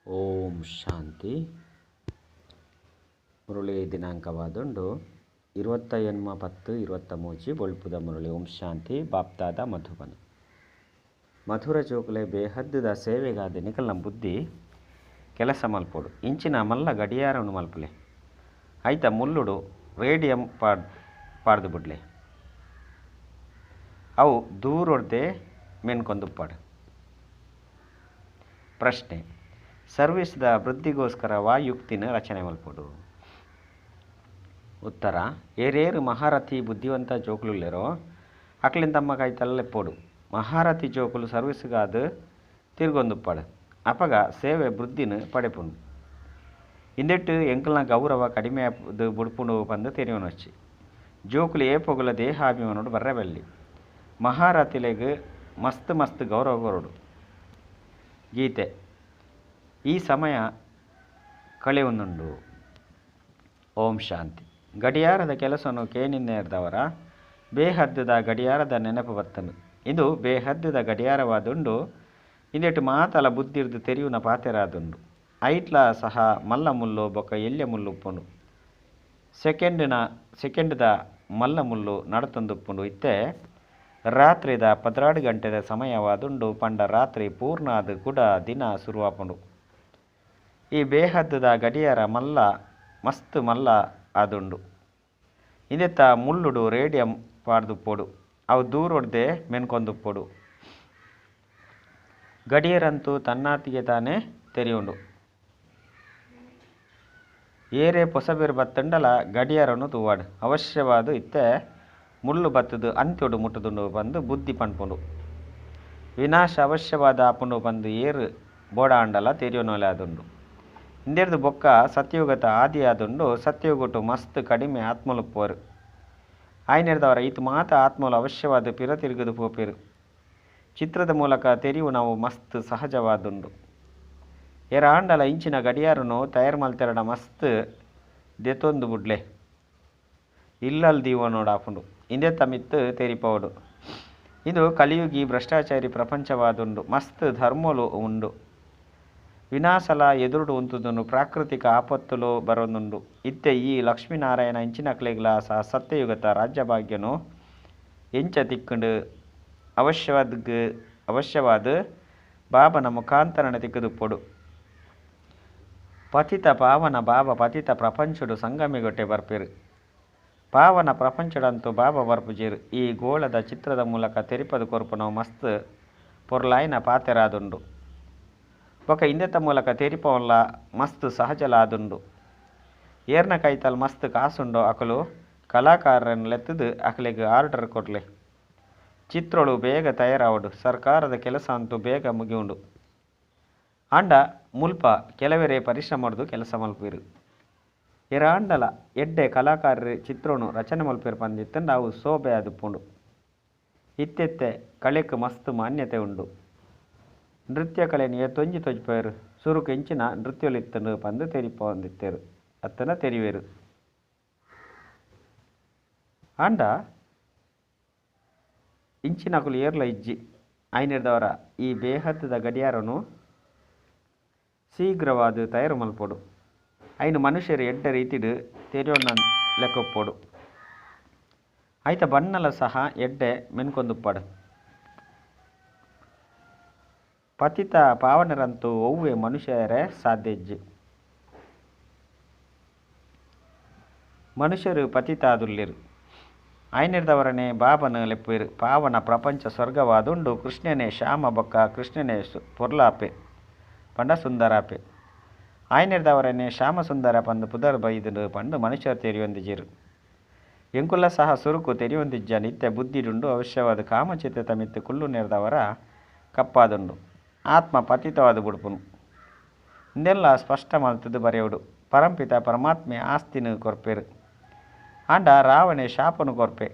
ಓಂ ಶಾಂತಿ. ಮುರಳಿ ದಿನಾಂಕವಾದುಂಡು 28-10-23 ಬೊಳ್ಪುದ ಮುರಳಿ. ಓಂ ಶಾಂತಿ. ಬಾಪ್ತಾದ ಮಧುಬನ. ಮಧುರ ಚೋಕಲೆ ಬೇಹದ್ದುದ ಸೇವೆಗಾದ ನಿಕಲ್ನ ಬುದ್ಧಿ ಕೆಲಸ ಮಲ್ಪೋಡು. ಇಂಚಿನ ಮಲ್ಲ ಗಡಿಯಾರವನ್ನು ಮಲ್ಪಲೆ ಐತ ಮುಳ್ಳುಡು ರೇಡಿಯಂ ಪಾಡ್ದು ಬಿಡ್ಲೆ, ಅವು ದೂರೊಡ್ದೆ ಮೆನ್ಕೊಂದುಪ್ಪಾಡು. ಪ್ರಶ್ನೆ: ಸರ್ವಿಸ್ದ ವೃದ್ಧಿಗೋಸ್ಕರ ವಾಯುಕ್ತಿನ ರಚನೆ ಮಲ್ಪೋಡು. ಉತ್ತರ: ಏರೇರು ಮಹಾರಥಿ ಬುದ್ಧಿವಂತ ಜೋಕುಲುಲ್ಲೆರೋ ಅಕ್ಲೆನ್ ತಮ್ಮ ಕೈತಲ್ಲೆಪ್ಪೋಡು. ಮಹಾರಥಿ ಜೋಕುಲು ಸರ್ವಿಸ್ಗಾದ ತಿರ್ಗೊಂದುಪ್ಪಾಡು. ಅಪಗ ಸೇವೆ ವೃದ್ಧಿನ ಪಡೆಪುಂಡು. ಇಂದೆಟ್ಟು ಎಂಕಲ್ನ ಗೌರವ ಕಡಿಮೆ ಬುಡ್ಪುಂಡು ಪಂದು ತೆರಿಯೊನೊಚ್ಚಿ. ಜೋಕುಲು ಏಪೊಗುಲ ದೇಹಾಭಿಮಾನೊಡು ಬರ್ರೆಬಲ್ಲಿ. ಮಹಾರಥಿಲೆಗ್ ಮಸ್ತ್ ಮಸ್ತ್ ಗೌರವ ಕೊರೊಡು. ಗೀತೆ: ಈ ಸಮಯ ಕಳೆಯೊಂದುಂಡು. ಓಂ ಶಾಂತಿ. ಗಡಿಯಾರದ ಕೆಲಸನು ಕೇನಿನ್ನೇರ್ದವರ ಬೇಹದ್ದುದ ಗಡಿಯಾರದ ನೆನಪು ಬತ್ತನು. ಇದು ಬೇಹದ್ದುದ ಗಡಿಯಾರವಾದುಂಡು. ಇಂದೆಟ್ಟು ಮಾತಲ ಬುದ್ಧಿರ್ದು ತೆರಿಯುನ ಪಾತೆರಾದುಂಡು. ಐಟ್ಲ ಸಹ ಮಲ್ಲ ಮುಲ್ಲು ಬೊಕ್ಕ ಎಲ್ಯ ಮುಲ್ಲು ಉಪ್ಪುಂಡು. ಸೆಕೆಂಡ್ದ ಮಲ್ಲ ಮುಲ್ಲು ನಡತೊಂದುಪ್ಪುಂಡು. ಇತ್ತೆ ರಾತ್ರಿದ 12 ಗಂಟೆದ ಸಮಯವಾದುಂಡು. ಪಂಡ ರಾತ್ರಿ ಪೂರ್ಣಾದ ಕೂಡ ದಿನ ಶುರುವಾಪುಂಡು. ಈ ಬೇಹದ್ದುದ ಗಡಿಯಾರ ಮಲ್ಲ ಮಸ್ತ್ ಮಲ್ಲ ಆದುಂಡು. ಇಂದೆತ್ತ ಮುಳ್ಳುಡು ರೇಡಿಯಂ ಪಾಡ್ದುಪ್ಪೋಡು. ಅವು ದೂರೊಡ್ದೆ ಮೆನ್ಕೊಂದುಪ್ಪೋಡು. ಗಡಿಯರಂತೂ ತನ್ನಾತಿಗೆ ತಾನೇ ತೆರಿಯುಂಡು. ಏರೆ ಪೊಸಬೆರು ಬತ್ತಂಡಲ ಗಡಿಯಾರನು ತೂವಾಡು. ಅವಶ್ಯವಾದ ಇತ್ತೆ ಮುಳ್ಳು ಬತ್ತದು ಅಂತ್ಯೊಡು ಮುಟ್ಟುದುಂಡು ಪಂದು ಬುದ್ಧಿ ಪನ್ಪುಂಡು. ವಿನಾಶ ಅವಶ್ಯವಾದ ಆಪುಂಡು ಪಂದು ಏರು ಬೋಡಾಂಡಲ ತೆರಿಯೊನೊಲೆ ಆದುಂಡು. ಇಂದೆರ್ದು ಬೊಕ್ಕ ಸತ್ಯುಗತ ಆದಿ ಆದುಂಡು. ಸತ್ಯುಗಟು ಮಸ್ತ್ ಕಡಿಮೆ ಆತ್ಮಲುಪ್ಪುವರು. ಆಯ್ನೆರ್ದವರ ಈತು ಮಾತ ಆತ್ಮಲು ಅವಶ್ಯವಾದ ಪಿರ ತಿರುಗುದು ಪೋಪೆರು. ಚಿತ್ರದ ಮೂಲಕ ತೆರಿವು ನಾವು ಮಸ್ತ್ ಸಹಜವಾದುಂಡು. ಏರಾಂಡಲ ಇಂಚಿನ ಗಡಿಯಾರನು ತಯಾರು ಮಲ್ತೆರಡ ಮಸ್ತ್ ದೆತೊಂದು ಬುಡ್ಲೆ ಇಲ್ಲಲ್ ದೀವನೋಡಾಪುಂಡು. ಇಂದೆ ತಮಿತ್ತು ತೆರಿಪೋಡು. ಇದು ಕಲಿಯುಗಿ ಭ್ರಷ್ಟಾಚಾರಿ ಪ್ರಪಂಚವಾದುಂಡು. ಮಸ್ತ್ ಧರ್ಮಲು ಉಂಡು. ವಿನಾಶಲ ಎದುರುಡು ಉಂತುದುಂಡು. ಪ್ರಾಕೃತಿಕ ಆಪತ್ತುಲು ಬರೋದುಂಡು. ಇತ್ತೆ ಈ ಲಕ್ಷ್ಮೀನಾರಾಯಣ ಇಂಚಿನಕ್ಲೆಗ್ಲ ಸಹ ಸತ್ಯಯುಗತ ರಾಜ್ಯಭಾಗ್ಯನು ಎಂಚ ತಿಕ್ಕುಂಡು ಅವಶ್ಯವಾದ ಬಾಬನ ಮುಖಾಂತರಣ ತಿಕ್ಕುದುಪ್ಪೊಡು. ಪತಿತ ಪಾವನ ಬಾಬಾ ಪತಿತ ಪ್ರಪಂಚಡು ಸಂಗಮಿಗೊಟ್ಟೆ ಬರ್ಪೇರು. ಪಾವನ ಪ್ರಪಂಚಡಂತೂ ಬಾಬಾ ಬರ್ಪುಜೇರು. ಈ ಗೋಳದ ಚಿತ್ರದ ಮೂಲಕ ತೆರಿಪದು ಕೊರ್ಪುನವು ಮಸ್ತ್ ಪೊರ್ಲಾಯಿನ ಪಾತೆರಾದುಂಡು. ಬೊಕ ಇಂದೆತ ಮೂಲಕ ತೆರಿಪವಲ್ಲ ಮಸ್ತ್ ಸಹಜಲಾದುಂಡು. ಏರ್ನ ಕೈತಲ್ ಮಸ್ತ್ ಕಾಸುಂಡು ಅಕಲು ಕಲಾಕಾರರನ್ನು ಲೆತ್ತದು ಅಕಲೆಗ್ ಆರ್ಡರ್ ಕೊರ್ಲೆ. ಚಿತ್ರಳು ಬೇಗ ತಯಾರಾವಡು. ಸರ್ಕಾರದ ಕೆಲಸ ಅಂತೂ ಬೇಗ ಮುಗಿಯುಂಡು. ಆಂಡ ಮುಲ್ಪ ಕೆಲವರೇ ಪರಿಶ್ರಮಡ್ದು ಕೆಲಸ ಮಲ್ಪುವೆರು. ಏರಾಂಡಲ ಎಡ್ಡೆ ಕಲಾಕಾರರು ಚಿತ್ರನು ರಚನೆ ಮಲ್ಪೆರು ಪಂದಿತ್ತಂಡ ಅವು ಶೋಭೆ ಆದುಪ್ಪುಂಡು. ಇತ್ತೆತ್ತೆ ಕಲೆಕ್ ಮಸ್ತ್ ಮಾನ್ಯತೆ ಉಂಡು. ನೃತ್ಯ ಕಲೆನ್ ಏತೊಂಜಿ ತೊಜ್ಪೆರು. ಸುರುಕು ಇಂಚಿನ ನೃತ್ಯೊಲು ಪಂದು ತೆರಿಪೊಂದಿತ್ತೆರು ಅತ್ತನ ತೆರಿವೆರು. ಆಂಡ ಇಂಚಿನಕುಲು ಏರ್ಲ ಇಜ್ಜಿ. ಆಯ್ನೆರ್ದವರ ಈ ಬೇಹದ್ದುದ ಗಡಿಯಾರನು ಶೀಘ್ರವಾದ ತಯಾರು ಮಲ್ಪೊಡು. ಐನು ಮನುಷ್ಯರು ಎಡ್ಡೆ ರೀತಿಡು ತೆರಿಯೊನ ಲೆಕ್ಕೊಪ್ಪೊಡು. ಐತ ಬಣ್ಣಲ ಸಹ ಎಡ್ಡೆ ಮೆನ್ಕೊಂದುಪ್ಪಾಡು. ಪತಿತ ಪಾವನರಂತೂ ಒವ್ವೆ ಮನುಷ್ಯರೇ ಸಾಧ್ಯ ಇಜ್ಜಿ. ಮನುಷ್ಯರು ಪತಿತಾದುಲ್ಲೆರು. ಆಯ್ನೆರ್ದವರನೆ ಬಾಬನ ಲೆಪ್ಪುವೆರು. ಪಾವನ ಪ್ರಪಂಚ ಸ್ವರ್ಗವಾದುಂಡು. ಕೃಷ್ಣನೇ ಶ್ಯಾಮ ಬೊಕ್ಕ ಕೃಷ್ಣನೇ ಪೊರ್ಲಾಪೆ ಪಂಡ ಸುಂದರಾಪೆ. ಆಯ್ನೆರ್ದವರನೆ ಶ್ಯಾಮ ಸುಂದರ ಪಂದು ಪುದರ್ ಬೈದುಂಡು ಪಂದು ಮನುಷ್ಯರು ತೆರಿಯೊಂದಿಜೆರು. ಎಂಕುಲ ಸಹ ಸುರುಕು ತೆರಿಯೊಂದಿಜ್ಜಾಂಡ್. ಇತ್ತೆ ಬುದ್ಧಿಡುಂಡು. ಅವಶ್ಯವಾದ ಕಾಮಚಿತ್ತ ತಮಿತ್ತು ಕುಲ್ಲು ನೆರ್ದವರ ಕಪ್ಪಾದುಂಡು. ಆತ್ಮ ಪತಿತವಾದ ಬುಡ್ಪುನು. ಇಂದೆಲ್ಲ ಸ್ಪಷ್ಟ ಮಲ್ತದು ಬರೆಯುಡು. ಪರಂಪಿತ ಪರಮಾತ್ಮೆ ಆಸ್ತಿನ ಕೊರ್ಪೆರು. ಆಂಡ ರಾವಣೆ ಶಾಪನು ಕೊರ್ಪೆ.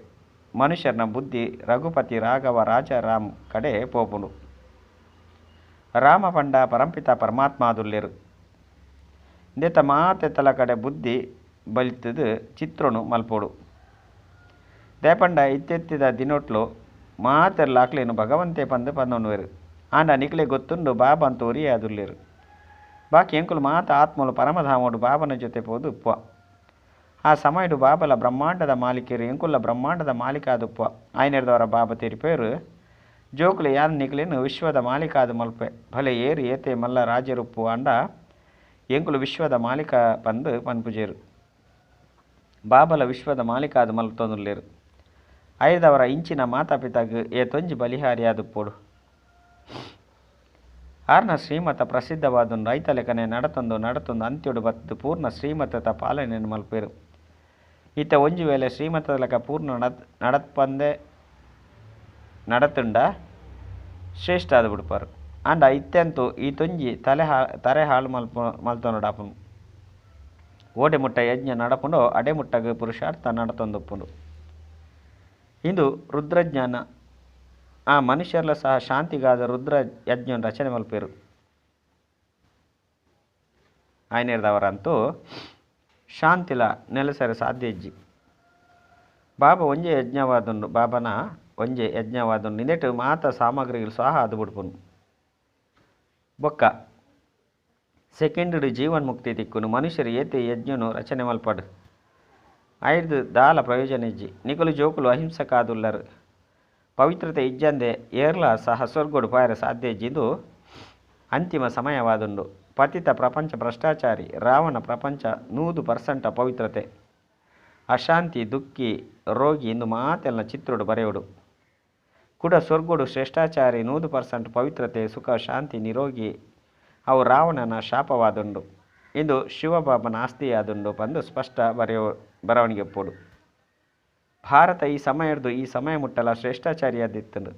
ಮನುಷ್ಯನ ಬುದ್ಧಿ ರಘುಪತಿ ರಾಘವ ರಾಜಾರಾಮ್ ಕಡೆ ಪೋಪುಂಡು. ರಾಮ ಪಂಡ ಪರಂಪಿತ ಪರಮಾತ್ಮಾದುಲ್ಲೆರು. ಇಂದೆತ ಮಾತೆತಲ ಕಡೆ ಬುದ್ಧಿ ಬಲಿತದು ಚಿತ್ರನು ಮಲ್ಪೋಡು. ದೇಪಂಡ ಇತ್ತೆತ್ತಿದ ದಿನೊಟ್ಲು ಮಾತೆರ್ಲ ಅಕ್ಲೇನು ಭಗವಂತೆ ಪಂದು ಪಂದೊನ್ವೆರು. ಆಂಡ ನಿಕ್ಲೆ ಗೊತ್ತುಂಡು ಬಾಬಾ ಅಂತ ಒರಿಯಾದುಲ್ಲೆರು. ಬಾಕಿ ಎಂಕುಲು ಮಾತ ಆತ್ಮಲು ಪರಮಧಾಮೋಡು ಬಾಬನ ಜೊತೆ ಪೋದು ಉಪ್ಪುವ. ಆ ಸಮಯಡು ಬಾಬಲ ಬ್ರಹ್ಮಾಂಡದ ಮಾಲೀಕರು ಎಂಕುಲ್ಲ ಬ್ರಹ್ಮಾಂಡದ ಮಾಲೀಕ ಆದುಪ್ಪುವ. ಆಯ್ನೆರ್ದವರ ಬಾಬ ತೆರಿಪೇರು ಜೋಕುಲು ಯಾನ್ ನಿಕ್ಲೆನ್ ವಿಶ್ವದ ಮಾಲೀಕ ಆದ್ ಮಲ್ಪೆ. ಭಲೆ ಏರು ಏತೆ ಮಲ್ಲ ರಾಜರುಪ್ಪು ಆಂಡ ಎಂಕುಲು ವಿಶ್ವದ ಮಾಲೀಕ ಪಂದ್ ಪನ್ಪುಜೆರು. ಬಾಬಲ ವಿಶ್ವದ ಮಾಲೀಕ ಆದ್ ಮಲ್ತೊಂದುಲ್ಲೆರ್. ಐದವರ ಇಂಚಿನ ಮಾತಾಪಿತಾಗ್ ಏತೊಂಜಿ ಬಲಿಹಾರಿಯಾದುಪ್ಪೊಡು. ಆರ್ನ ಶ್ರೀಮತ ಪ್ರಸಿದ್ಧವಾದುಂಡು. ಐತಲೆಕನೆ ನಡತೊಂದು ನಡತೊಂದು ಅಂತ್ಯೊಡು ಬತ್ತ್ದ್ ಪೂರ್ಣ ಶ್ರೀಮತತ ಪಾಲನೆನ್ ಮಲ್ಪುವೆರ್. ಇತ್ತೆ ಒಂಜಿ ವೇಳೆ ಶ್ರೀಮತದಲಕ ಪೂರ್ಣ ನಡಪಂದೆ ನಡತುಂಡ ಶ್ರೇಷ್ಠ ಆದ್ ಬುಡ್ಪರ್. ಆಂಡ ಇತ್ತೆಂತೂ ಈತೊಂಜಿ ತರೆ ಹಾಳು ಮಲ್ತೊನೊಡಾಪುಂಡು. ಓಡೆ ಮುಟ್ಟ ಯಜ್ಞ ನಡಪುಂಡೋ ಅಡೆ ಮುಟ್ಟಗ್ ಪುರುಷಾರ್ಥ ನಡತೊಂದುಪ್ಪುಂಡು. ಇಂದು ರುದ್ರಜ್ಞಾನ. ಆ ಮನುಷ್ಯರ್ಲ ಸಹ ಶಾಂತಿಗಾದ ರುದ್ರ ಯಜ್ಞ ರಚನೆ ಮಲ್ಪೆರು. ಆಯ್ನೇರ್ದವರಂತೂ ಶಾಂತಿಲ ನೆಲೆಸರೆ ಸಾಧ್ಯ ಇಜ್ಜಿ. ಬಾಬಾ ಒಂಜೆ ಯಜ್ಞವಾದುಂಡು. ಬಾಬನ ಒಂಜೆ ಯಜ್ಞವಾದುಂಡು. ಇಂದೆಟ್ ಮಾತ ಸಾಮಗ್ರಿಗಳು ಸಹ ಅದು ಬುಡ್ಪುಂಡು. ಬೊಕ್ಕ ಸೆಕೆಂಡ್ ಜೀವನ್ ಮುಕ್ತಿ ತಿಕ್ಕುನು. ಮನುಷ್ಯರು ಏತೆ ಯಜ್ಞನು ರಚನೆ ಮಲ್ಪಡು ಐದು ದಾಲ ಪ್ರಯೋಜನ ಇಜ್ಜಿ. ನಿಕಲು ಜೋಕುಲು ಅಹಿಂಸಕಾದುಲ್ಲರು. ಪವಿತ್ರತೆ ಇಜ್ಜಂದೆ ಏರ್ಲ ಸಹ ಸ್ವರ್ಗೋಡು ಪಾಯರ ಸಾಧ್ಯ ಇಜ್ಜಿಂದು ಅಂತಿಮ ಸಮಯವಾದುಂಡು. ಪತಿತ ಪ್ರಪಂಚ ಭ್ರಷ್ಟಾಚಾರಿ ರಾವಣ ಪ್ರಪಂಚ 100% ಅಪವಿತ್ರತೆ ಅಶಾಂತಿ ದುಃಖಿ ರೋಗಿ ಇಂದು ಮಾತೆಲ್ಲ ಚಿತ್ರೋಡು ಬರೆಯೋಡು. ಕೂಡ ಸ್ವರ್ಗೋಡು ಶ್ರೇಷ್ಠಾಚಾರಿ 100% ಪವಿತ್ರತೆ ಸುಖ ಶಾಂತಿ ನಿರೋಗಿ ಅವು ರಾವಣನ ಶಾಪವಾದುಂಡು. ಇಂದು ಶಿವಬಾಬನ ಆಸ್ತಿಯಾದುಂಡು ಪಂದು ಸ್ಪಷ್ಟ ಬರವಣಿಗೆ ಒಪ್ಪೋಡು. ಭಾರತ ಈ ಸಮಯದ್ದು ಈ ಸಮಯ ಮುಟ್ಟಲ ಶ್ರೇಷ್ಠಾಚಾರಿಯಾದಿತ್ತಂಡು.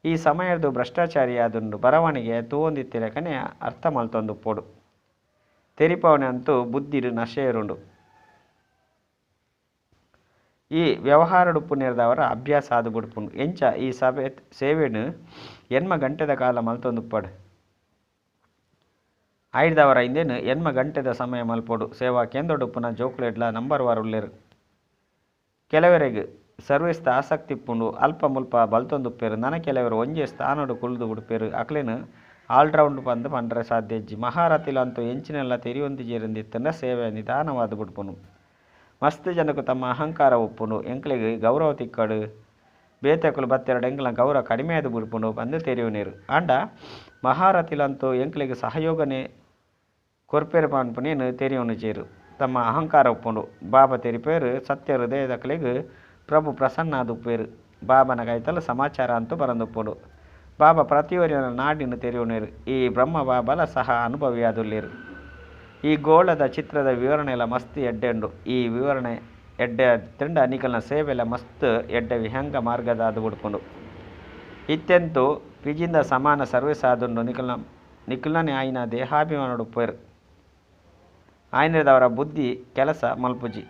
ಈ ಸಮಯದ್ದು ಭ್ರಷ್ಟಾಚಾರಿಯಾದುಂಡು. ಬರವಣಿಗೆ ತೂವೊಂದಿತ್ತಿರಕನೆ ಅರ್ಥ ಮಲ್ತೊಂದುಪ್ಪೋಡು. ತೆರಿಪವನೆ ಅಂತೂ ಬುದ್ಧಿರು ನಶೆಯರುಂಡು. ಈ ವ್ಯವಹಾರಡುಪ್ಪು ನೇರ್ದವರ ಅಭ್ಯಾಸ ಆದು ಬುಡ್ಪುಂಡು. ಎಂಚ ಈ ಸಭೆ ಸೇವೆನು ಎನ್ಮ ಗಂಟೆದ ಕಾಲ ಮಲ್ತೊಂದುಪ್ಪಡು. ಆಯ್ದವರ ಇಂದೇನು ಎನ್ಮ ಗಂಟೆದ ಸಮಯ ಮಲ್ಪೋಡು. ಸೇವಾ ಕೇಂದ್ರಡುಪ್ಪುನ ಜೋಕುಲೆಡ್ಲ ನಂಬರ್ ವಾರ್ ಉಲ್ಲೇರು. ಕೆಲವರೆಗ್ ಸರ್ವಿಸ್ದ ಆಸಕ್ತಿ ಇಪ್ಪುಂಡು. ಅಲ್ಪ ಮುಲ್ಪ ಬಲ್ತೊಂದುಪ್ಪೇರು. ನನ ಕೆಲವರು ಒಂಜೆ ಸ್ಥಾನಡು ಕುಲ್ದು ಉಡುಪೇರು. ಅಕ್ಲೇನು ಆಲ್ರೌಂಡ್ ಪಂದು ಪಂಡ್ರೆ ಸಾಧ್ಯ ಇಜ್ಜಿ. ಮಹಾರಥಿಲಂತೂ ಎಂಚಿನೆಲ್ಲ ತೆರಿಯೊಂದಿಜೇರಿಂದಿತ್ತಂಡ ಸೇವೆ ನಿಧಾನವಾದ ಬುಡ್ಪುನು. ಮಸ್ತ್ ಜನಕು ತಮ್ಮ ಅಹಂಕಾರ ಉಪ್ಪುಂಡು. ಎಂಕ್ಲೆಗ್ ಗೌರವ ತಿಕ್ಕಡು ಬೇತೆಕುಲು ಬತ್ತೆರಡು ಎಂಕ್ಲ ಗೌರವ ಕಡಿಮೆ ಆದ್ ಬುಡ್ಪುಂಡು ಪಂದು ತೆರಿಯುನೇರು. ಆಂಡ ಮಹಾರಥಿಲಂತೂ ಎಂಕ್ಲೆಗ್ ಸಹಯೋಗನೆ ಕೊರ್ಪೇರು ಪನ್ಪುನೇನು ತೆರಿಯೊನುಜೇರು. ತಮ್ಮ ಅಹಂಕಾರ ಉಪ್ಪುಂಡು. ಬಾಬಾ ತೆರಿಪೇರು ಸತ್ಯ ಹೃದಯದಕ್ಲೆಗ್ ಪ್ರಭು ಪ್ರಸನ್ನ ಆದುಪ್ಪೇರು. ಬಾಬನ ಕೈತಲ್ ಸಮಾಚಾರ ಅಂತೂ ಬರಂದುಪ್ಪುಂಡು. ಬಾಬಾ ಪ್ರತಿಯೊರಿನ ನಾಡಿನ ತೆರಿಯುನೇರು. ಈ ಬ್ರಹ್ಮ ಬಾಬಲ ಸಹ ಅನುಭವಿಯಾದುಲ್ಲೇರು. ಈ ಗೋಳದ ಚಿತ್ರದ ವಿವರಣೆಲ ಮಸ್ತ್ ಎಡ್ಡೆ ಉಂಡು. ಈ ವಿವರಣೆ ಎಡ್ಡೆ ತಿಂಡ ನಿಕಲ್ನ ಸೇವೆಲ ಮಸ್ತ್ ಎಡ್ಡೆ ವಿಹಂಗ ಮಾರ್ಗದ ಅದು ಬುಡ್ಪುಂಡು. ಇತ್ತೆಂತೂ ಪಿಜಿಂದ ಸಮಾನ ಸರ್ವಿಸ್ ಆದುಂಡು. ನಿಕಲ್ನೇ ಆಯ್ನ ದೇಹಾಭಿಮಾನಡುಪ್ಪೇರು. ಆಯ್ನದವರ ಬುದ್ಧಿ ಕೆಲಸ ಮಲ್ಪುಜಿ.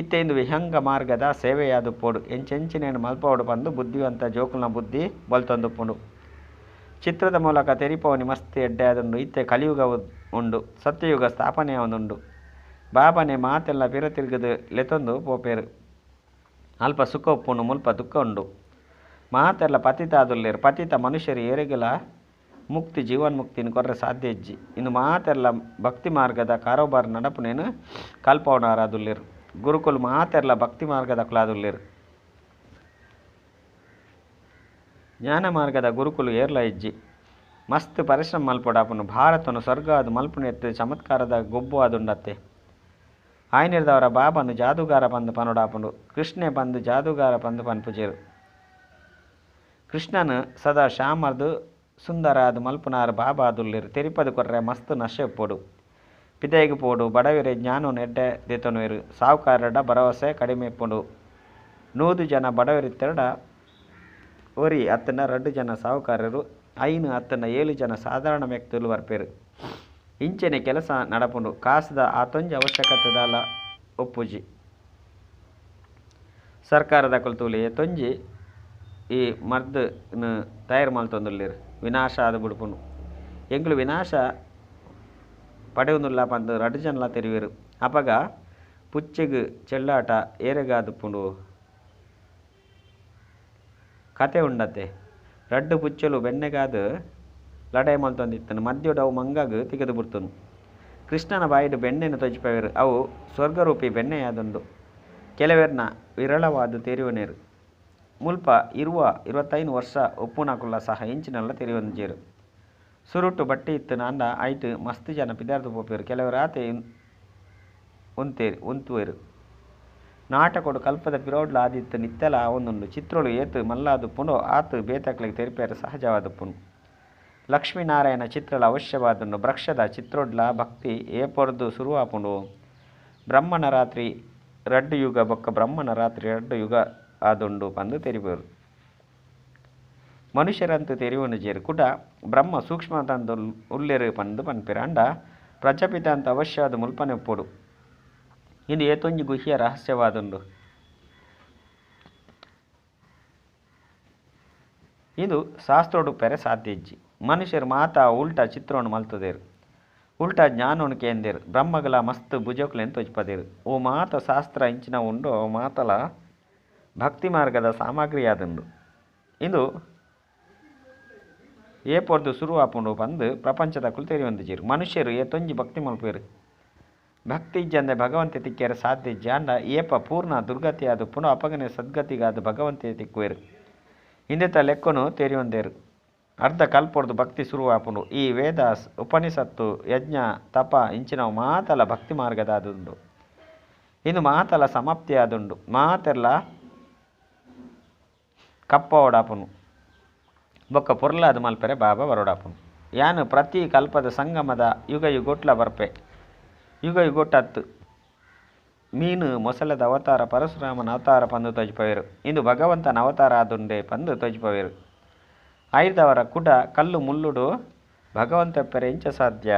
ಇತ್ತೆ ಇಂದು ವಿಹಂಗ ಮಾರ್ಗದ ಸೇವೆಯಾದುಪ್ಪೋಡು. ಎಂಚೆಂಚಿನೇನು ಮಲ್ಪೋಡು ಪಂದು ಬುದ್ಧಿವಂತ ಜೋಕುಲ್ನ ಬುದ್ಧಿ ಬಲ್ತೊಂದುಪ್ಪುಂಡು. ಚಿತ್ರದ ಮೂಲಕ ತೆರಿಪವನಿ ಮಸ್ತ್ ಎಡ್ಡೆ ಆದುಂಡು. ಇತ್ತೆ ಕಲಿಯುಗ ಉಂಡು. ಸತ್ಯಯುಗ ಸ್ಥಾಪನೆಯಾದುಂಡು. ಬಾಬನೆ ಮಾತೆಲ್ಲ ಪಿರ ತಿರುಗದು ಲೆತೊಂದು ಪೋಪೇರು. ಅಲ್ಪ ಸುಖ ಉಪ್ಪುಂಡು, ಮುಲ್ಪ ದುಃಖ ಉಂಡು. ಮಾತೆಲ್ಲ ಪತಿತ ಆದುಲ್ಲೇರು. ಪತಿತ ಮನುಷ್ಯರು ಏರೆಗೆಲ ಮುಕ್ತಿ ಜೀವನ್ಮುಕ್ತಿನ ಕೊರ್ರೆ ಸಾಧ್ಯ ಇಜ್ಜಿ. ಇನ್ನು ಮಾತೆಲ್ಲ ಭಕ್ತಿ ಮಾರ್ಗದ ಕಾರೋಬಾರ್ ನಡಪುನೇನು ಕಲ್ಪವನಾರಾದುಲ್ಲೇರು. ಗುರುಕುಲು ಮಾತೆಲ್ಲ ಭಕ್ತಿ ಮಾರ್ಗದ ಕುಲಾದುಲ್ಲೇರು. ಜ್ಞಾನ ಮಾರ್ಗದ ಗುರುಕುಲು ಏರ್ಲ ಇಜ್ಜಿ. ಮಸ್ತ್ ಪರಿಶ್ರಮ ಮಲ್ಪೊಡಾಪುನು. ಭಾರತನು ಸ್ವರ್ಗ ಅದು ಮಲ್ಪುನೆತ್ತು ಚಮತ್ಕಾರದ ಗೊಬ್ಬು ಆದುಂಡತ್ತೆ. ಆಯ್ನಿರ್ದವರ ಬಾಬನು ಜಾದೂಗಾರ ಪಂದು ಪನೊಡಾಪುಂಡು. ಕೃಷ್ಣೆ ಪಂದು ಜಾದೂಗಾರ ಪಂದು ಪನ್ಪುಜೇರು. ಕೃಷ್ಣನು ಸದಾ ಶ್ಯಾಮರ್ದು ಸುಂದರ ಅದು ಮಲ್ಪುನಾರು ಬಾಬಾ ಆದುಲ್ಲೇರು. ತೆರಿಪದು ಕೊರ್ರೆ ಮಸ್ತ್ ನಶೆ ಪೋಡು. ಪಿದೈಗ್ ಪೋಡು. ಬಡವಿರೆ ಜ್ಞಾನ ನೆಡ್ಡೆ ದೇತೊನುವೆರು. ಸಾಹುಕಾರಡ ಭರವಸೆ ಕಡಿಮೆ ಪೋಡು. 100 ಜನ ಬಡವರಿತ್ತೆರಡ ಒರಿ ಅತ್ತನ 2 ಜನ ಸಾಹುಕಾರರು, 5 ಅತ್ತನ 7 ಜನ ಸಾಧಾರಣ ವ್ಯಕ್ತಿಗಳು ಬರ್ಪೇರು. ಇಂಚೆನೆ ಕೆಲಸ ನಡಪುಂಡು. ಕಾಸ್ದ ಆತೊಂಜಿ ಅವಶ್ಯಕತೆದಾಲ ಒಪ್ಪುಜಿ. ಸರ್ಕಾರದ ಕೊಲ್ತೂಲಿ ಏತೊಂಜಿ ಈ ಮರ್ದ್ ತಯಾರು ಮಲ್ತೊಂದುಲ್ಲೇರು. ವಿನಾಶ ಆದ್ ಬುಡ್ಪುಂಡು. ಎಂಕ್ಲು ವಿನಾಶ ಪಡೆಯುಂದುಲ್ಲ ಪಂದು 2 ಜನಲ ತೆರಿವೇರು. ಅಪಗ ಪುಚ್ಚೆಗ್ ಚೆಲ್ಲಾಟ ಏರೆಗಾದುಪ್ಪುಂಡು. ಕತೆ ಉಂಡತೆ. 2 ಪುಚ್ಚಲು ಬೆಣ್ಣೆಗಾದು ಲಡಾಯಿ ಮಲ್ತೊಂದಿತ್ತನು. ಮದ್ಯೊಡು ಅವು ಮಂಗಗ್ ತಿಗದು ಬುಡ್ತನು. ಕೃಷ್ಣನ ಬಾಯಿಡ್ ಬೆಣ್ಣೆನ್ ತೊಜಿಪವೆರ್. ಅವು ಸ್ವರ್ಗರೂಪಿ ಬೆಣ್ಣೆಯಾದುಂಡು. ಕೆಲವೆರ್ನ ವಿರಳವಾದ್ ತೆರಿಯೊನೆರ್. ಮುಲ್ಪ 20, 25 ವರ್ಷ ಉಪ್ಪುನಕುಲ್ಲ ಸಹ ಎಂಚಿನಲ ತೆರಿಯೊಂಜೆರ್. ಸುರುಟು ಬಟ್ಟಿ ಇತ್ತಿನಾಂಡ ಐಟ್ ಮಸ್ತ್ ಜನ ಪಿದಾರ್ದ್ ಪೋಪೆರ್. ಕೆಲವೆರ್ ಆತೆ ಉಂತುವೆರ್. ನಾಟಕೊಡು ಕಲ್ಪದ ಪಿರವುಡ್ಲ ಆದಿತ್ತ್ಂಡ್ ಇತ್ತೆಲ ಆವೊಂದುಂಡು. ಚಿತ್ರೊಲು ಏತ್ ಮಲ್ಲಾದುಪ್ಪುಂಡೋ ಆತ್ ಬೇತೆಕ್ಲೆಗ್ ತೆರಿಪಾಯೆರೆ ಸಹಜವಾದುಪ್ಪುಂಡು. ಲಕ್ಷ್ಮೀ-ನಾರಾಯಣ ಚಿತ್ರಲ ಅವಶ್ಯವಾದುಂಡು. ವೃಕ್ಷದ ಚಿತ್ರೊಡ್ಲ ಭಕ್ತಿ ಏಪೊರ್ದು ಸುರು ಆಪುಂಡು. ಬ್ರಹ್ಮನ ರಾತ್ರಿ ರಡ್ಡ್ ಯುಗ ಬೊಕ್ಕ ಬ್ರಹ್ಮನ ರಾತ್ರಿ ರಡ್ಡ್ ಯುಗ ಆದುಂಡು ಪಂದ್ ತೆರಿಪೆರ್. ಮನುಷ್ಯರಂತೂ ತೆರಿಯೊನುಜೆರ್ ಕುಡ ಬ್ರಹ್ಮ ಸೂಕ್ಷ್ಮದಂದು ಉಲ್ಲೆರ್ ಪಂದ್ ಪನ್ಪೆರ್. ಆಂಡ ಪ್ರಜಾಪಿತ ಅಂತ ಅವಶ್ಯವಾದ್ ಮುಲ್ಪನೆ ಉಪ್ಪೊಡು. ಇಂದು ಏತೊಂಜಿ ಗುಹ್ಯ ರಹಸ್ಯವಾದುಂಡು. ಇಂದು ಶಾಸ್ತ್ರೊಡು ಉಪ್ಪೆರೆ ಸಾಧ್ಯ ಇಜ್ಜಿ. ಮನುಷ್ಯರು ಮಾತಾ ಉಲ್ಟಾ ಚಿತ್ರೊನು ಮಲ್ತುದೆರ್. ಉಲ್ಟಾ ಜ್ಞಾನೊನು ಕೇಂದೆರ್. ಬ್ರಹ್ಮಗಲ ಮಸ್ತ್ ಭುಜೊಕುಲೆನ್ ತೋಜಿಪದೆರ್. ಓ ಮಾತ ಶಾಸ್ತ್ರ ಇಂಚಿನ ಉಂಡು ಅವು ಮಾತಲ ಭಕ್ತಿ ಮಾರ್ಗದ ಸಾಮಗ್ರಿಯಾದುಂಡು. ಇಂದು ಏಪೊರ್ದು ಸುರು ಆಪುಂಡು ಪಂದ್ ಪ್ರಪಂಚದಕುಲು ತೆರಿಯೊಂದಿಜ್ಜೆರ್. ಮನುಷ್ಯರು ಏತೊಂಜಿ ಭಕ್ತಿ ಮಲ್ಪುವೆರ್. ಭಕ್ತಿ ಇಜ್ಜಂದೆ ಭಗವಂತೆ ತಿಕ್ಕೆರೆ ಸಾಧ್ಯ ಇಜ್ಜಿ. ಆಂಡ ಏಪ ಪೂರ್ಣ ದುರ್ಗತಿ ಆದುಪ್ಪುಂಡು ಅಪಗನೆ ಸದ್ಗತಿಗಾದ್ ಭಗವಂತೆ ತಿಕ್ಕುವೆರ್. ಇಂದೆತ ಲೆಕ್ಕೊನು ತೆರಿಯೊಂದೆರ್. ಅರ್ಧ ಕಲ್ಪೊರ್ದು ಭಕ್ತಿ ಸುರು ಆಪುಂಡು. ಈ ವೇದ, ಉಪನಿಷತ್ತು, ಯಜ್ಞ, ತಪ ಇಂಚಿನವು ಮಾತಲ ಭಕ್ತಿ ಮಾರ್ಗದಾದುಂಡು. ಇಂದು ಮಾತಲ ಸಮಾಪ್ತಿ ಆದುಂಡು. ಮಾತೆರ್ಲ ಕಪ್ಪವೊಡಾಪುನು. ಬೊಕ್ಕ ಪೊರ್ಲಾದ್ ಮಲ್ಪೆರೆ ಬಾಬಾ ಬರೊಡಾಪುನು. ಯಾನ್ ಪ್ರತಿ ಕಲ್ಪದ ಸಂಗಮದ ಯುಗ ಯುಗೊಟ್ಲ ಬರ್ಪೆ. ಯುಗ ಯುಗೊಟ್ಟತ್ ಮೀನು ಮೊಸಳೆದ ಅವತಾರ ಪರಶುರಾಮನ ಅವತಾರ ಪಂದ್ ತೋಜಿಪವೆರ್. ಇಂದು ಭಗವಂತನ ಅವತಾರ ಆದುಂಡೆ ಪಂದ್ ತೋಜಿಪವೆರ್. ಐರ್ದವರ ಕುಡ ಕಲ್ಲು ಮುಳ್ಳುಡು ಭಗವಂತ ಉಪ್ಪೆರೆ ಎಂಚ ಸಾಧ್ಯ.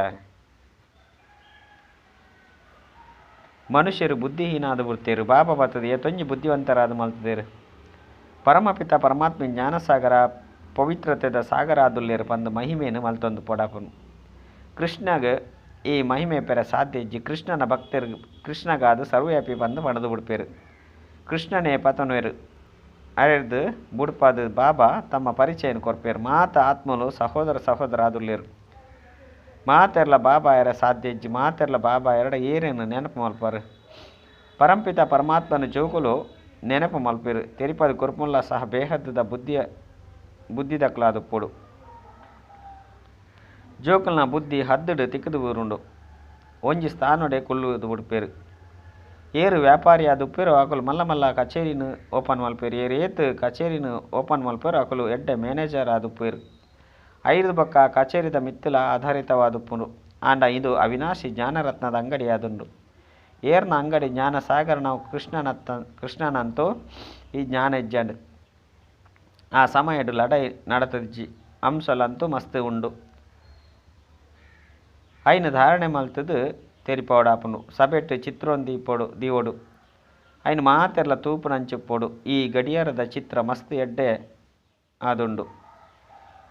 ಮನುಷ್ಯರು ಬುದ್ಧಿಹೀನ ಆದ್ ಬುಡ್ತೆರ್. ಬಾಬಾ ಬತ್ತುದು ಏತೊಂಜಿ ಬುದ್ಧಿವಂತರಾದ್ ಮಲ್ತುದೆರ್. ಪರಮಪಿತ ಪರಮಾತ್ಮ ಜ್ಞಾನಸಾಗರ ಪವಿತ್ರತೆದ ಸಾಗರ ಆದುಲ್ಲೆರ್ ಪಂದ್ ಮಹಿಮೆನ್ ಮಲ್ತೊಂದು ಪೋಡಾಪುನು. ಕೃಷ್ಣಗ್ ಈ ಮಹಿಮೆ ಪೆರೆ ಸಾಧ್ಯ ಇಜ್ಜಿ. ಕೃಷ್ಣನ ಭಕ್ತೆರ್ ಕೃಷ್ಣಗಾದ್ ಸರ್ವವ್ಯಾಪಿ ಪಂದ್ ಪಂಡ್ದ್ ಬುಡ್ಪೆರ್. ಕೃಷ್ಣನೇ ಪತೊನುವೆರ್. ಅರೆರ್ದ್ ಬುಡ್ಪಾದ್ ಬಾಬಾ ತಮ್ಮ ಪರಿಚಯನ್ ಕೊರ್ಪೆರ್. ಮಾತ ಆತ್ಮಲು ಸಹೋದರ ಸಹೋದರ ಆದುಲ್ಲೆರ್. ಮಾತೆರ್ಲ ಬಾಬಾ ಆಯೆರೆ ಸಾಧ್ಯ ಇಜ್ಜಿ. ಮಾತೆರ್ಲ ಬಾಬಾ ಆಯೆರಡ ಏರೆನ್ ನೆನಪು ಮಲ್ಪರು. ಪರಂಪಿತ ಪರಮಾತ್ಮನ ಜೋಕುಲು ನೆನಪು ಮಲ್ಪೆರ್. ತೆರಿಪಾದ್ ಕೊರ್ಪುನ್ಲ ಸಹ ಬೇಹದ್ದದ ಬುದ್ಧಿದಕ್ಲಾದುಪ್ಪೊಡು. ಜೋಕುಲ್ನ ಬುದ್ಧಿ ಹದ್ದುಡ್ ತಿಕ್ಕುದು ಬೂರುಂಡು. ಒಂಜಿ ಸ್ಥಾನೊಡೆ ಕುಲ್ಲುದು ಬುಡ್ಪೆರ್. ಏರ್ ವ್ಯಾಪಾರಿ ಆದುಪ್ಪೆರೋ ಅಕುಲು ಮಲ್ಲ ಮಲ್ಲ ಕಚೇರಿನ್ ಓಪನ್ ಮಲ್ಪೆರ್. ಏರ್ ಏತ್ ಕಚೇರಿನ್ ಓಪನ್ ಮಲ್ಪೆರೋ ಅಕುಲು ಎಡ್ಡೆ ಮ್ಯಾನೇಜರ್ ಆದುಪ್ಪೆರ್. ಐರ್ದ್ ಬೊಕ್ಕ ಆ ಕಚೇರಿದ ಮಿತ್ತುಲ ಆಧಾರಿತವಾದುಪ್ಪುಂಡು. ಆಂಡ ಇಂದು ಅವಿನಾಶಿ ಜ್ಞಾನರತ್ನದ ಅಂಗಡಿಯಾದುಂಡು. ಏರ್ನ ಅಂಗಡಿ ಜ್ಞಾನ ಸಾಗರನವು ಕೃಷ್ಣನಂತೂ ಈ ಜ್ಞಾನ ಇಜ್ಜಂಡ್. ಆ ಸಮಯಡ್ ಲಡಾಯಿ ನಡತುಜಿ. ಅಂಶಲಂತೂ ಮಸ್ತ್ ಉಂಡು. ಐನ್ ಧಾರಣೆ ಮಲ್ತುದು ತೆರಿಪಾವೊಡಾಪುಂಡು. ಸಭೆಟ್ ಚಿತ್ರೊನ್ ದೀವೊಡು. ಐನ್ ಮಾತೆರ್ಲ ತೂಪುನಂಚ ಉಪ್ಪೊಡು. ಈ ಗಡಿಯಾರದ ಚಿತ್ರ ಮಸ್ತ್ ಎಡ್ಡೆ ಆದುಂಡು.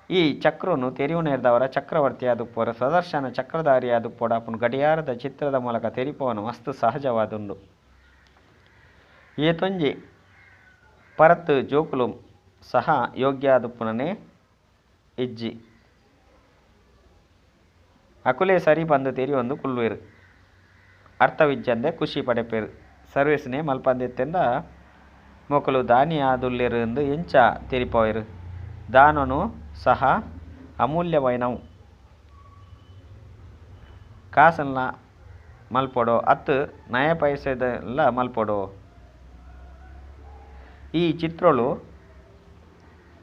ಈ ಚಕ್ರೊನು ತೆರಿಯುನೇರ್ದವರ ಚಕ್ರವರ್ತಿ ಆದುಪ್ಪುವರು. ಸ್ವದರ್ಶನ ಚಕ್ರಧಾರಿ ಆದುಪ್ಪೊಡಾಪುಂಡು. ಗಡಿಯಾರದ ಚಿತ್ರದ ಮೂಲಕ ತೆರಿಪವನ ಮಸ್ತ್ ಸಹಜವಾದುಂಡು. ಏತೊಂಜಿ ಪರತ್ ಜೋಕುಲು ಸಹ ಯೋಗ್ಯ ಆದುಪ್ಪುನನೇ ಇಜ್ಜಿ. ಅಕುಲೇ ಸರಿ ಪಂದ್ ತೆರಿಯೊಂದು ಕುಲ್ಲುವೆರ್. ಅರ್ಥವಿಜ್ಜಂದೆ ಖುಷಿ ಪಡೆಪೆರ್. ಸರ್ವಿಸ್ನೇ ಮಲ್ಪಂದಿತ್ತಿಂಡ ಮೊಕುಲು ದಾನಿ ಆದುಲ್ಲೆರ್ ಇಂದ್ ಎಂಚ ತೆರಿಪಾವೆರ್. ದಾನೊನು ಸಹ ಅಮೂಲ್ಯವಾಯಿನವು. ಕಾಸ್ನ್ಲ ಮಲ್ಪೊಡೋ ಅತ್ತ್ ನಯ ಪೈಸೆದನ್ಲ ಮಲ್ಪೊಡೋ. ಈ ಚಿತ್ರೊಲು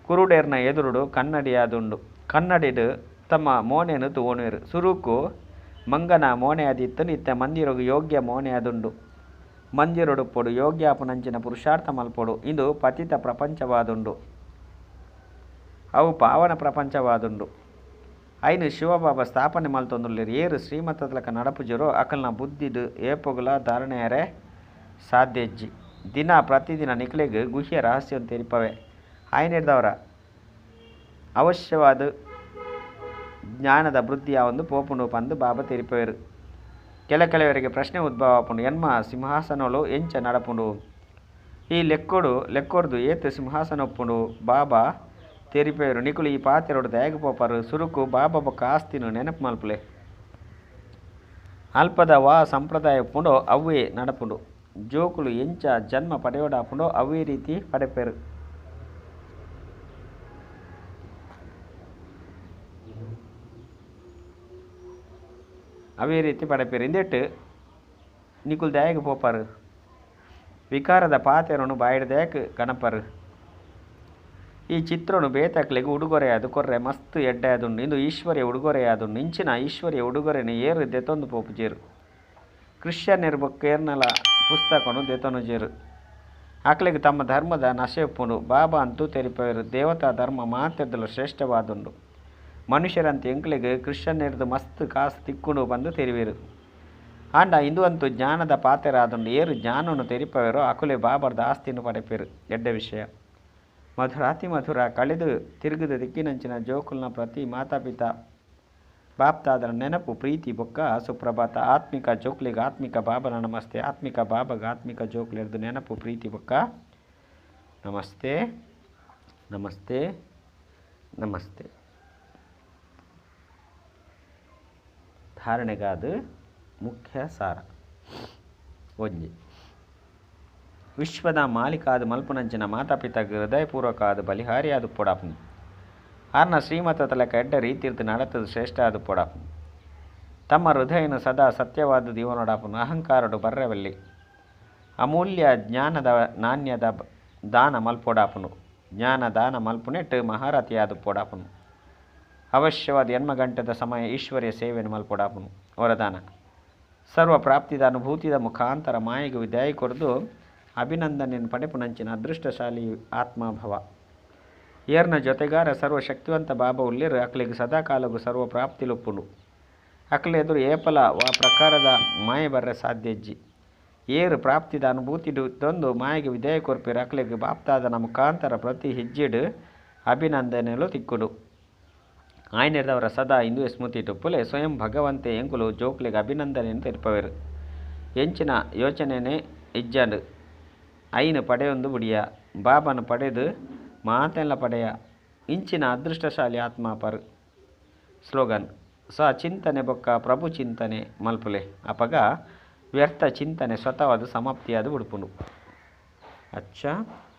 ಕುರುಡೆರ್ನ ಎದುರುಡು ಕನ್ನಡಿಯಾದುಂಡು. ಕನ್ನಡಿಡ್ ತಮ್ಮ ಮೋನೆನ್ ತೂವೊನುವೆರ್. ಸುರುಕು ಮಂಗನ ಮೋನೆಯಾದಿತ್ತ್ಂಡ್ ಇತ್ತೆ ಮಂದಿರೊಗು ಯೋಗ್ಯ ಮೋನೆಯಾದುಂಡು. ಮಂದಿರೊಡುಪ್ಪೊಡು ಯೋಗ್ಯ ಆಪುನಂಚಿನ ಪುರುಷಾರ್ಥ ಮಲ್ಪೊಡು. ಇಂದು ಪತಿತ ಪ್ರಪಂಚವಾದುಂಡು. ಅವು ಪಾವನ ಪ್ರಪಂಚವಾದುಂಡು. ಐನ್ ಶಿವಬಾಬಾ ಸ್ಥಾಪನೆ ಮಲ್ತೊಂದುಲ್ಲೆರ್. ಏರ್ ಶ್ರೀಮತದಲಕ ನಡಪುಜೆರೋ ಅಕಲ್ನ ಬುದ್ಧಿಡ್ ಏಪೊಗುಲ ಧಾರಣೆ ಆಯೆರೆ ಸಾಧ್ಯ ಇಜ್ಜಿ. ದಿನ ಪ್ರತಿದಿನ ನಿಕ್ಲೆಗ್ ಗುಹ್ಯ ರಹಸ್ಯನ್ ತೆರಿಪಾವೆ. ಆಯಿನೆಡ್ದಾವರ ಅವಶ್ಯವಾದ್ ಜ್ಞಾನದ ವೃದ್ಧಿ ಆವೊಂದು ಪೋಪುಂಡು ಪಂದ್ ಬಾಬಾ ತೆರಿಪಾವೆರ್. ಕೆಲವೆರೆಗ್ ಪ್ರಶ್ನೆ ಉದ್ಭವ ಆಪುಂಡು. ಎನ್ಮ ಸಿಂಹಾಸನೊಲು ಎಂಚ ನಡಪುಂಡು. ಈ ಲೆಕ್ಕೊಡು ಲೆಕ್ಕೊರ್ದು ಏತ್ ಸಿಂಹಾಸನ ಉಪ್ಪುಂಡು. ಬಾಬಾ ತೆರಿಪೇರು ನಿಕುಲು ಈ ಪಾತೆರೊಡು ದಾಯೆಗ್ ಪೋಪರ್? ಸುರುಕು ಬಾಬಾ ಬೊಕ್ಕ ಆಸ್ತಿನ್ ನೆನಪು ಮಲ್ಪುಲೆ. ಅಲ್ಪದ ವಾ ಸಂಪ್ರದಾಯ ಉಪ್ಪುಂಡೋ ಅವ್ವೇ ನಡಪುಂಡು. ಜೋಕುಲು ಎಂಚ ಜನ್ಮ ಪಡೆಯೊಡಾಪುಂಡೋ ಅವ್ವೇ ರೀತಿ ಪಡೆಪೆರ್. ಅವೇ ರೀತಿ ಪಡೆಪೆರ್. ಇಂದೆಟ್ ನಿಕುಲು ದಾಯೆಗ್ ಪೋಪರ್? ವಿಕಾರದ ಪಾತೆರೊನು ಬಾಯಿಡ್ ದಾಯೆಗ್ ಕನಪರ್? ಈ ಚಿತ್ರೊನು ಬೇತೆಕ್ಲೆಗ್ ಉಡುಗೊರೆಯಾದ್ ಕೊರ್ರೆ ಮಸ್ತ್ ಎಡ್ಡೆ ಆದುಂಡು. ಇಂದು ಈಶ್ವರೀಯ ಉಡುಗೊರೆಯಾದುಂಡು. ಇಂಚಿನ ಈಶ್ವರೀಯ ಉಡುಗೊರೆನ್ ಏರ್ ದೆತೊಂದು ಪೋಪುಜೆರ್. ಕ್ರಿಶ್ಚಿಯನ್ನೆರ್ ಬೊಕ್ಕ ಏರ್ನಲ ಪುಸ್ತಕೊನು ದೆತೊನುಜೆರ್. ಅಕ್ಲೆಗ್ ತಮ್ಮ ಧರ್ಮದ ನಶೆ ಉಪ್ಪುಂಡು. ಬಾಬಾ ಅಂತೂ ತೆರಿಪಾವೆರ್, ದೇವತಾ ಧರ್ಮ ಮಾತೆಡ್ದಲ ಶ್ರೇಷ್ಠವಾದುಂಡು. ಮನುಷ್ಯರಂತೂ ಎಂಕ್ಲೆಗ್ ಕ್ರಿಶ್ಚಿಯನ್ನೆರ್ದ್ ಮಸ್ತ್ ಕಾಸ್ ತಿಕ್ಕುಂಡು ಪಂದ್ ತೆರಿವೆರ್. ಆಂಡ ಇಂದು ಅಂತೂ ಜ್ಞಾನದ ಪಾತೆರ ಆದುಂಡು. ಏರ್ ಜ್ಞಾನೊನು ತೆರಿಪಾವೆರೋ ಅಕುಲೇ ಬಾಬಾರ್ದ್ ಆಸ್ತಿನ್ ಪಡೆಪೆರ್. ಎಡ್ಡೆ ವಿಷಯ. ಮಧುರಾತಿಮಧುರ ಕಳೆದು ತಿರುಗುದು ತಿಕ್ಕಿನಂಚಿನ ಜೋಕುಲ್ನ ಪ್ರತಿ ಮಾತಾ-ಪಿತಾ ಬಾಪ್ದಾದನ ನೆನಪು ಪ್ರೀತಿ ಬೊಕ್ಕ ಸುಪ್ರಭಾತ. ಆತ್ಮಿಕ ಜೋಕ್ಲೆಗ್ ಆತ್ಮಿಕ ಬಾಬನ ನಮಸ್ತೆ. ಆತ್ಮಿಕ ಬಾಬಗ್ ಆತ್ಮಿಕ ಜೋಕ್ಲೆರ್ದ್ ನೆನಪು ಪ್ರೀತಿ ಬೊಕ್ಕ ನಮಸ್ತೆ ನಮಸ್ತೆ ನಮಸ್ತೆ. ಧಾರಣೆಗಾದ್ ಮುಖ್ಯ ಸಾರ. ಒಂಜಿ. ವಿಶ್ವದ ಮಾಲೀಕಾದ್ ಮಲ್ಪುನಂಚಿನ ಮಾತಾಪಿತಾಗ್ ಹೃದಯಪೂರ್ವಕವಾದ್ ಬಲಿಹಾರಿಯಾದ್ ಉಪ್ಪೊಡಾಪುಂಡು. ಆರ್ನ ಶ್ರೀಮತದ ಲೆಕ್ಕ ಎಡ್ಡೆ ರೀತಿರ್ದ್ ನಡತುದು ಶ್ರೇಷ್ಠ ಆದ್ ಉಪ್ಪೊಡಾಪುಂಡು. ತಮ್ಮ ಹೃದಯನ್ ಸದಾ ಸತ್ಯವಾದ್ ದೀವೊನೊಡಾಪುಂಡು. ಅಹಂಕಾರಡ್ ಬರ್ರೆ ಬಲ್ಲಿ. ಅಮೂಲ್ಯ ಜ್ಞಾನದ ನಾಣ್ಯದ ದಾನ ಮಲ್ಪೊಡಾಪುಂಡು. ಜ್ಞಾನ ದಾನ ಮಲ್ಪುನೆಟ್ ಮಹಾರಥಿಯಾದ್ ಉಪ್ಪೊಡಾಪುಂಡು. ಅವಶ್ಯವಾದ್ ಎಣ್ಮ ಗಂಟೆದ ಸಮಯ ಈಶ್ವರ್ಯ ಸೇವೆನ್ ಮಲ್ಪೊಡಾಪುಂಡು. ವರದಾನ. ಸರ್ವ ಪ್ರಾಪ್ತಿದ ಅನುಭೂತಿದ ಮುಖಾಂತರ ಮಾಯೆಗ್ ವಿದಾಯ ಕೊರ್ದು ಅಭಿನಂದನೆನ್ ಪಡೆಪುನಂಚಿನ ಅದೃಷ್ಟಶಾಲಿ ಆತ್ಮಭವ. ಏರ್ನ ಜೊತೆಗಾರ ಸರ್ವಶಕ್ತಿವಂತ ಬಾಬಾ ಉಲ್ಲೆರ್ ಅಕ್ಲೆಗ್ ಸದಾಕಾಲೊಗು ಸರ್ವ ಪ್ರಾಪ್ತಿಲು ಉಪ್ಪುಂಡು. ಅಕ್ಲೆನ ಎದುರು ಏಪಲ ವಾ ಪ್ರಕಾರದ ಮಾಯೆ ಬರ್ರೆ ಸಾಧ್ಯ ಇಜ್ಜಿ. ಏರ್ ಪ್ರಾಪ್ತಿದ ಅನುಭೂತಿಡ್ ಮಾಯೆಗ್ ವಿದಾಯ ಕೊರ್ಪೆರ್ ಅಕ್ಲೆಗ್ ಬಾಪ್ದಾದನ ಮುಖಾಂತರ ಪ್ರತಿ ಹೆಜ್ಜೆಡ್ ಅಭಿನಂದನೆಲು ತಿಕ್ಕುಂಡು. ಆಯನೆರ್ದವರ ಸದಾ ಇಂದುವೆ ಸ್ಮೃತಿ ಉಪ್ಪುಲೆ ಸ್ವಯಂ ಭಗವಂತೆ ಎಂಕುಲು ಜೋಕ್ಲೆಗ್ ಅಭಿನಂದನೆನ್ ತೆರಿಪಾವೆರ್. ಎಂಚಿನ ಯೋಚನೆನೇ ಇಜ್ಜಂಡ್ ಐನ್ ಪಡೆಯೊಂದು ಬುಡಿಯ. ಬಾಬಾನ ಪಡೆದು ಮಾತೆನ್ಲ ಪಡೆಯ. ಇಂಚಿನ ಅದೃಷ್ಟಶಾಲಿ ಆತ್ಮ ಪರ್. ಸ್ಲೋಗನ್. ಸ್ವ ಚಿಂತನೆ ಬೊಕ್ಕ ಪ್ರಭು ಚಿಂತನೆ ಮಲ್ಪುಲೆ. ಅಪಗ ವ್ಯರ್ಥ ಚಿಂತನೆ ಸ್ವತಃವಾದ್ ಸಮಾಪ್ತಿಯಾದ್ ಬುಡ್ಪುಂಡು. ಅಚ್ಚಾ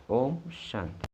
ಓಂ ಶಾಂತಿ.